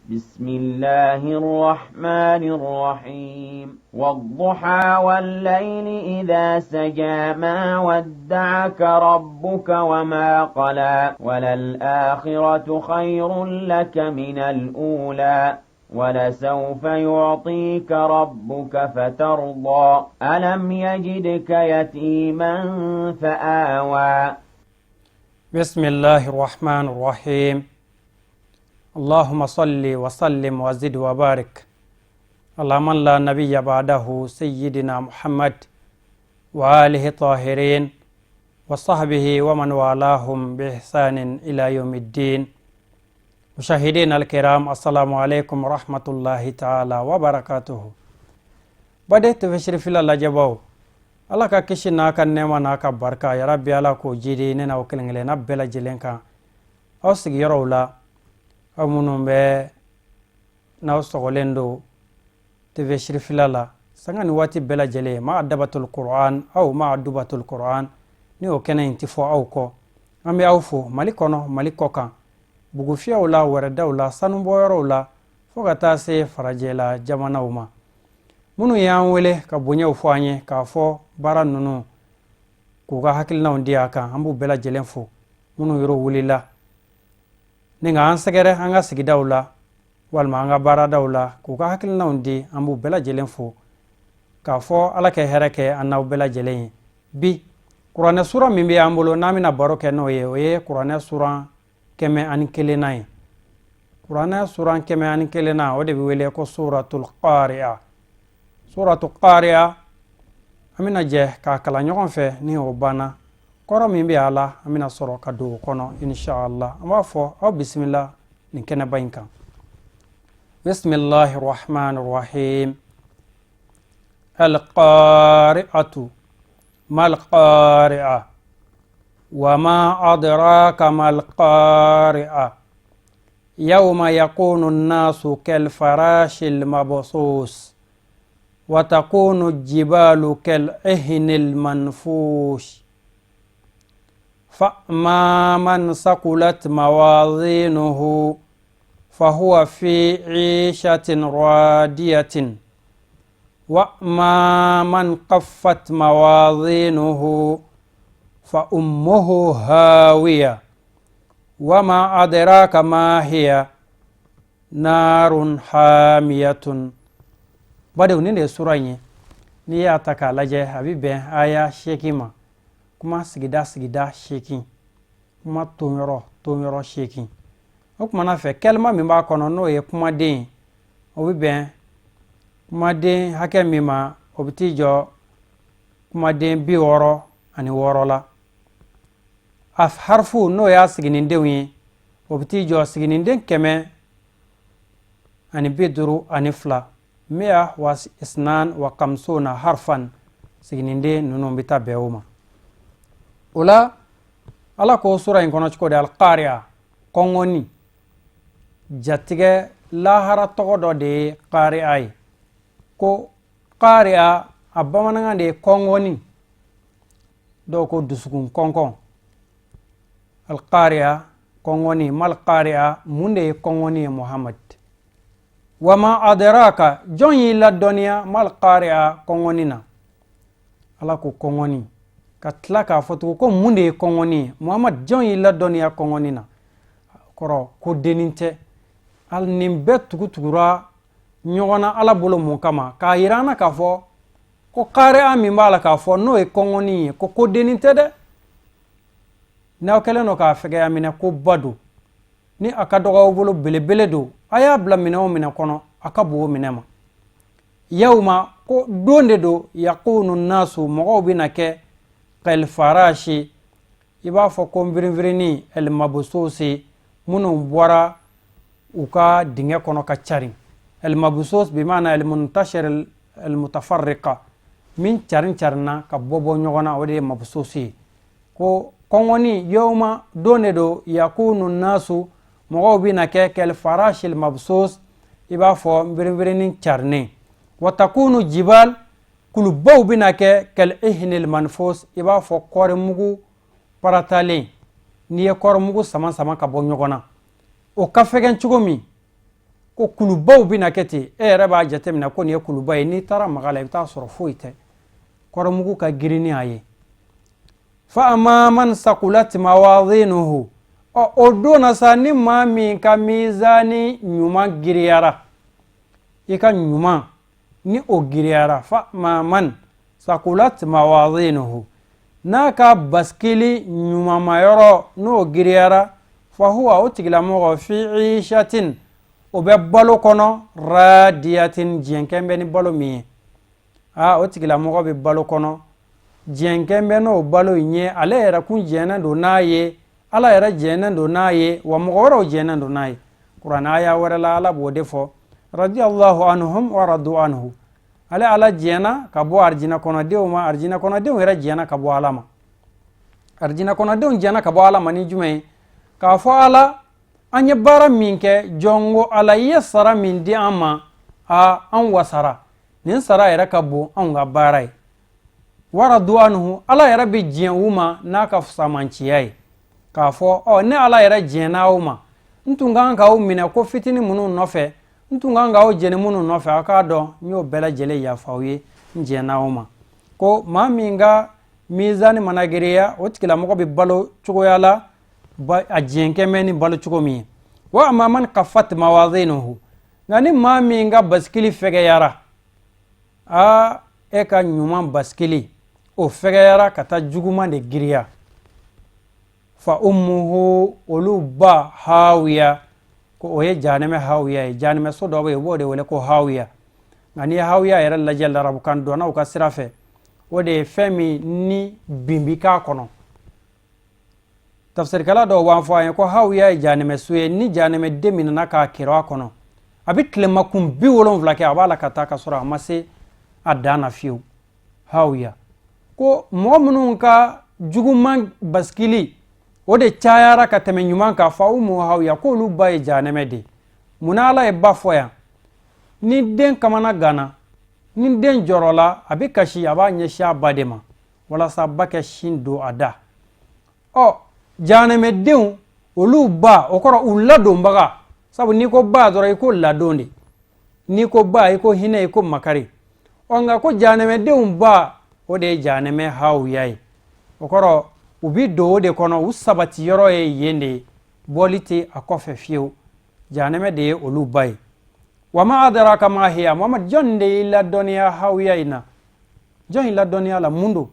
بسم الله الرحمن الرحيم. والضحى والليل إذا سجى، ما ودعك ربك وما قلى، وللآخرة خير لك من الأولى، ولسوف يعطيك ربك فترضى. ألم يجدك يتيما فآوى. بسم الله الرحمن الرحيم. اللهم صل وسلم وزد وبارك على من لا نبي بعده، سيدنا محمد وآله الطاهرين وصحبه ومن والاهم بإحسان إلى يوم الدين. مشاهدينا الكرام، السلام عليكم ورحمة الله تعالى وبركاته. Baden TV Sirifila lajɛbaw, Ala ka kisi n'a ka nɛɛma n'a ka barika, ya Rabbi, Ala k'o jidi ne n'aw kelen kelenna bɛɛ lajɛlen kan aw sigiyɔrɔw la. Aw minnu bɛ n'aw sɔgɔlen don TV Sirifila la sanga ni waati bɛɛ lajɛlen, ma adabatul Quran aw ma adubatul Quran, ni o kɛnɛ in tɛ fɔ aw kɔ. An bɛ aw fo Mali kɔnɔ, Mali kɔ kan, bugufiyɛw la, wɛrɛdaw la, sanubɔyɔrɔw la, fo ka taa se farajɛla jamanaw ma. Minnu y'an wele ka bonyaw fɔ an ye k'a fɔ baara ninnu, k'u ka hakilinaw di a kan, an b'u bɛɛ lajɛlen fo. Minnu yɔrɔ wulila ni ka an sɛgɛrɛ an ka sigidaw la walima an ka baaradaw la k'u ka hakilinaw di, an b'u bɛɛ lajɛlen fo k'a fɔ Ala kɛ hɛrɛ kɛ an n'aw bɛɛ lajɛlen ye. Bi, kuranɛ sura min bɛ an bolo n'an bɛna baro kɛ n'o ye, o ye kuranɛ suran 101nan ye. Kuranɛ suran 101nan, o de bɛ wele ko Suratul Qari'a. Suratul Qari'a, an bɛna jɛ k'a kalan ɲɔgɔn fɛ. Ni o banna, kɔrɔ min bɛ a la, an bɛna sɔrɔ ka don o kɔnɔ, inshallah. An b'a fɔ aw bisimila nin kɛnɛba in kan. Bisimilahi rahman rahim. Alqari'atu, mal qari'a, wa ma adraka mal qari'a, yawma yakunu an-nasu kal farashil mabthus wa takunu jibalu kal ihnil manfush. فأما من ثقلت موازينه فهو في عيشة راضية، وأما من خفت موازينه فأمه هاوية، وما أدراك ما هي، نار حامية. Badenw, nin de ye sura in ye. N'i y'a ta k'a lajɛ, a bɛ bɛn aya 8 ma, kuma sigida sigida 8, kuma tonyɔrɔ tonyɔrɔ 8. O kumana fɛ, kɛlima min b'a kɔnɔ, n'o ye kumaden ye, o bɛ bɛn kumaden hakɛ min ma, o bɛ t'i jɔ kumaden 66 la. A harifu, n'o y'a siginidenw ye, o bɛ t'i jɔ siginiden 152, 152 harfan. Siginiden ninnu bɛ taa bɛn o ma. O la, Ala ko sura in kɔnɔ cogo di? Alqari'a, kɔngɔni, jatigɛ lahara tɔgɔ dɔ de ye qari'a ye. Ko qari'a, a bamanankan de ye kɔngɔni, dɔw ko dusukun kɔnkɔn. Alqari'a, kɔngɔni. Mal qari'a, mun de ye kɔngɔni ye, Muhammad? Wama adraka, jɔn y'i ladɔnniya mal qari'a, kɔngɔni na? Ala ko kɔngɔni, ka tila k'a fɔ tugun ko mun de ye kɔngɔni ye, Muhammad? Jɔn y'i ladɔnniya kɔngɔni na? Kɔrɔ ko dennin tɛ. Hali nin bɛɛ tugutugura ɲɔgɔn na Ala bolo mun kama? K'a yira an na k'a fɔ ko kariya min b'a la k'a fɔ n'o ye kɔngɔni ye, ko ko dennin tɛ dɛ. N'aw kɛlen don k'a fɛgɛya minɛ ko ba don, ni a ka dɔgɔ aw bolo, belebele don, a y'a bila minɛ o minɛ kɔnɔ, a ka bon o minɛ ma. Yawma, ko don de don, yakunu nasu, mɔgɔw bɛna kɛ, kalfarashi, i b'a fɔ ko nfirinfirinni, elmabusosi, minnu bɔra u ka dingɛ kɔnɔ ka carin. Elmabusos bimana elmuntashir elmutafarriqa, min carin carinna ka bɔ bɔ ɲɔgɔn na, o de ye mabusosi ye. Ko kɔngɔni, yawma, don de don, yakunu nasu, mɔgɔw bɛna kɛ, kalfarashil mabsos, i b'a fɔ nfirinfirinni carinen, wa takunu jibal, kulubaw bɛna kɛ, kal ihnil manfus, i b'a fɔ kɔɔrimugu paratalen. N'i ye kɔɔrimugu sama sama ka bɔ ɲɔgɔn na, o ka fɛgɛn cogo min, Ko kulubaw bɛna kɛ ten, e yɛrɛ b'a jateminɛ ko nin ye kuluba ye, n'i taara maga la, i bɛ taa sɔrɔ foyi tɛ, kɔrɔmugu ka girin ni a ye. Fa amma man sakulat mawazinuhu, ɔ o don na sa, ni maa min ka mizani ɲuman giriyara, i ka ɲuman ni o giriyara, fa amma man sakulat mawazinuhu, n'a ka basikili ɲumanmayɔrɔ n'o giriyara, fahuwa, o tigilamɔgɔ, fi ishatin, o bɛ balo kɔnɔ, radiyatin, diɲɛkɛn bɛ ni balo min ye. Aa, o tigilamɔgɔ bɛ balo kɔnɔ, diɲɛkɛn bɛ n'o balo in ye, ale yɛrɛ kun jɛnnen don n'a ye, Ala yɛrɛ jɛnnen don n'a ye, wa mɔgɔ wɛrɛw jɛnnen don n'a ye. Kuranɛ aya wɛrɛ la, Ala b'o de fɔ: radiyallahu anhum wa radu anhu. Ale Ala jɛnna ka bɔ arijinɛ kɔnɔdenw ma, arijinɛ kɔnɔdenw yɛrɛ jɛnna ka bɔ Ala ma. Arijinɛ kɔnɔdenw jɛnna ka bɔ Ala ma ni jumɛn ye? K'a fɔ: Ala, an ye baara min kɛ, jɔnko Ala, i ye sara min di an ma, a an wasara, nin sara yɛrɛ ka bon anw ka baara ye. Waradu anhu, Ala yɛrɛ bɛ diɲɛ u ma n'a ka fusamanciya ye, k'a fɔ: ɔ, ne Ala yɛrɛ diɲɛna aw ma, n tun kan k'aw minɛ ko fitinin minnu nɔfɛ, n tun kan k'aw jɛni minnu nɔfɛ, aw k'a dɔn n y'o bɛɛ lajɛlen yafa aw ye, n diɲɛna aw ma. Ko maa min ka mizani mana giriya, o tigilamɔgɔ bɛ balo cogoya la a diɲɛkɛ bɛ ni balo cogo min ye. Wa amma man khaffat mawazinuhu, nka ni maa min ka basikili fɛgɛyara, aa, e ka ɲuman basikili o fɛgɛyara ka taa juguman de giriya, fa ummuhu, olu ba hawiya, ko o ye jahanɛmɛ hawiya ye. Jahanɛmɛ so dɔ bɛ yen, u b'o de wele ko hawiya. Nka n'i ye hawiya yɛrɛ lajɛ larabukan dɔnnaw ka sira fɛ, o de ye fɛn min ni bin bi k'a kɔnɔ. Tafsirikɛla dɔw b'an fɔ an ye ko hawiya ye jahanɛmɛ so ye, ni jahanɛmɛden minɛna k'a kɛrɛ a kɔnɔ, a bɛ tilemakun 70 kɛ a b'a la ka taa ka sɔrɔ a ma se a dan na fiyewu. Hawiya ko mɔgɔ minnu ka juguman basikili o de cayara ka tɛmɛ ɲuman kan, fa ummuhu hawiya, k'olu ba ye jahanɛmɛ de. Munna Ala ye ba fɔ yan? Ni den kamana ganna, ni den jɔrɔla, a bɛ kasi, a b'a ɲɛsin a ba de ma walasa ba kɛ sin don a da. Ɔ, jahanɛmɛdenw olu ba, o kɔrɔ u ladonbaga, sabu n'i ko ba dɔrɔn, i ko ladon de, n'i ko ba, i ko hinɛ, i ko makari. Ɔ, nka ko jahanɛmɛdenw ba, o de ye jahanɛmɛ hawuya ye. O kɔrɔ u bi don o de kɔnɔ, u sabati yɔrɔ ye yen de ye, bɔli tɛ a kɔfɛ fiyewu. Jahanɛmɛ de ye olu ba ye. Wa ma adraka ma hiya, Muhamad, jɔn de y'i ladɔnniya hawuya in na? Jɔn y'i ladɔnniya la? Mun don?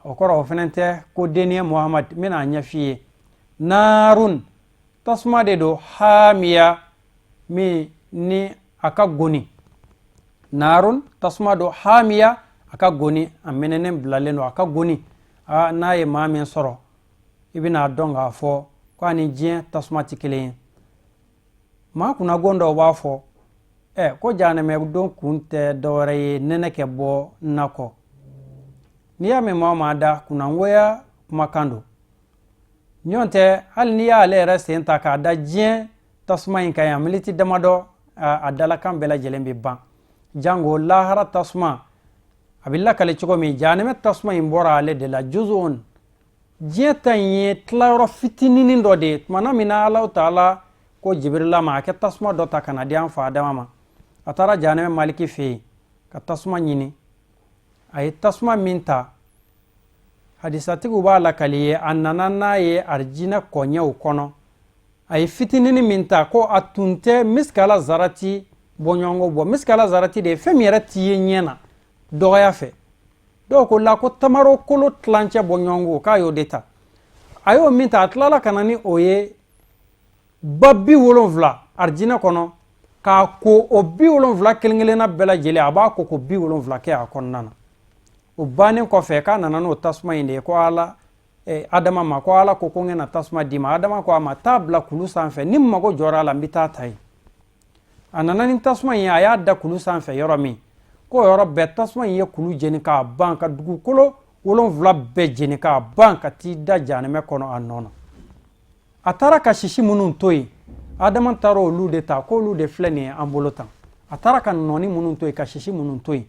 O kɔrɔ o fana tɛ ko denni ye. Muhamad, n bɛna a ɲɛf'i ye. Naarun, tasuma de don, hamiya, min ni a ka goni. Naarun, tasuma don, hamiya, a ka goni, a mɛnɛnen bilalen don, a ka goni. Aa, n'a ye maa min sɔrɔ, i bɛna dɔn k'a fɔ ko a ni diɲɛ tasuma tɛ kelen ye. Maa kunnagon dɔw b'a fɔ ɛ ko jahanɛmɛ don kun tɛ dɔwɛrɛ ye nɛnɛ kɛ bɔ nakɔ. N'i y'a mɛn maa o maa da, kunnangoya kumakan don. Ɲɔgɔn tɛ, hali n'i y'ale yɛrɛ sen ta k'a da diɲɛ tasuma in kan yan militi damadɔ, a dalakan bɛɛ lajɛlen bɛ ban. Jango lahara tasuma, a bɛ lakale cogo min, jahanɛmɛ tasuma in bɔra ale de la juzun. Diɲɛ ta in ye tilayɔrɔ fitininin dɔ de ye. Tumana min na Alahu taala ko Jibirila ma a kɛ tasuma dɔ ta ka na di an fa Adama ma, a taara jahanɛmɛ maliki fɛ yen ka tasuma ɲini. A ye tasuma min ta, hadisatigiw b'a lakali ye, a nana n'a ye arijinɛ kɔɲɛw kɔnɔ. A ye fitininin min ta, ko a tun tɛ misikala zarati bɔɲɔgɔnko bɔ. Misikala zarati de ye fɛn min yɛrɛ t'i ye ɲɛ na dɔgɔya fɛ. Dɔw ko la ko tamaro kolo tilancɛ bɔɲɔgɔnko, k'a y'o de ta. A y'o min ta, a tilala ka na ni o ye ba 70 arijinɛ kɔnɔ, k'a ko o 70 kelen kelenna bɛɛ lajɛlen, a b'a ko ko 70 kɛ a kɔnɔna na. O bannen kɔfɛ, k'a nana n'o tasuma in de ye, ko Ala Adama ma ko Ala ko ko n na tasuma d'i ma. Adama ko a ma: taa bila kulu sanfɛ, ni n mago jɔra a la, n bɛ taa ta yen. A nana ni tasuma in ye, a y'a da kulu sanfɛ yɔrɔ min, k'o yɔrɔ bɛɛ tasuma in ye kulu jeni k'a ban, ka dugukolo 7 bɛɛ jeni k'a ban, ka t'i da jahanɛmɛ kɔnɔ a nɔ na. A taara ka sisi minnu to yen, Adama taara olu de ta, k'olu de filɛ nin ye an bolo tan. A taara ka nɔɔni minnu to yen, ka sisi minnu to yen,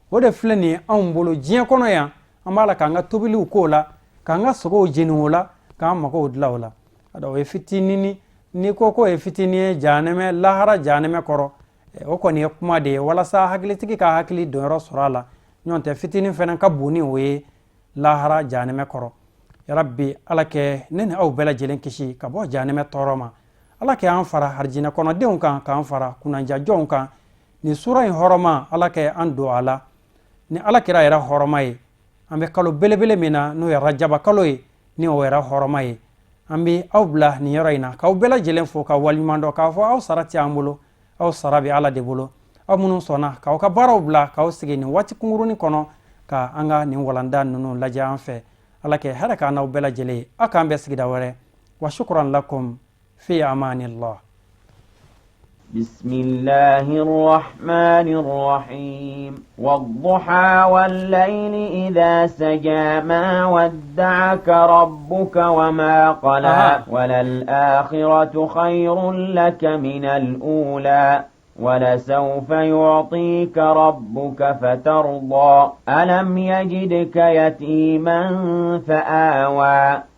o de filɛ nin ye anw bolo diɲɛ kɔnɔ yan. An b'a la k'an ka tobiliw k'o la, k'an ka sogow jeni o la, k'an magow dilan o la. O ye fitinini N'i ko k'o ye fitinin ye jahanɛmɛ, lahara jahanɛmɛ kɔrɔ, o kɔni ye kuma de ye walasa hakilitigi ka hakili donyɔrɔ sɔrɔ a la. Ɲɔgɔn tɛ, fitinin fana ka bon ni o ye lahara jahanɛmɛ kɔrɔ. Yarabi, Ala kɛ ne ni aw bɛɛ lajɛlen kisi ka bɔ jahanɛmɛ tɔɔrɔ ma. Ala kɛ an fara harijinɛ kɔnɔdenw kan, k'an fara kunnajajɔnw kan. Nin sura in hɔrɔma, Ala kɛ an don a la ni Ala kira yɛrɛ hɔrɔma ye. An bɛ kalo belebele min na, n'o ye Rajaba kalo ye, ni o yɛrɛ hɔrɔma ye. An bɛ aw bila nin yɔrɔ in na k'aw bɛɛ lajɛlen fo ka waleɲuman dɔn, k'a fɔ aw sara tɛ an bolo, aw sara bɛ Ala de bolo. Aw minnu sɔnna k'aw ka baaraw bila k'aw sigi nin waati kunkurunin kɔnɔ ka an ka nin walanda ninnu lajɛ an fɛ, Ala kɛ hɛrɛ k'an n'aw bɛɛ lajɛlen ye. Aw k'an bɛn sigida wɛrɛ. Wa shukran lakum, fi amanillah. بسم الله الرحمن الرحيم. والضحى والليل إذا سجى، ما ودعك ربك وما قلى. وللآخرة خير لك من الأولى، ولسوف يعطيك ربك فترضى. ألم يجدك يتيما فآوى.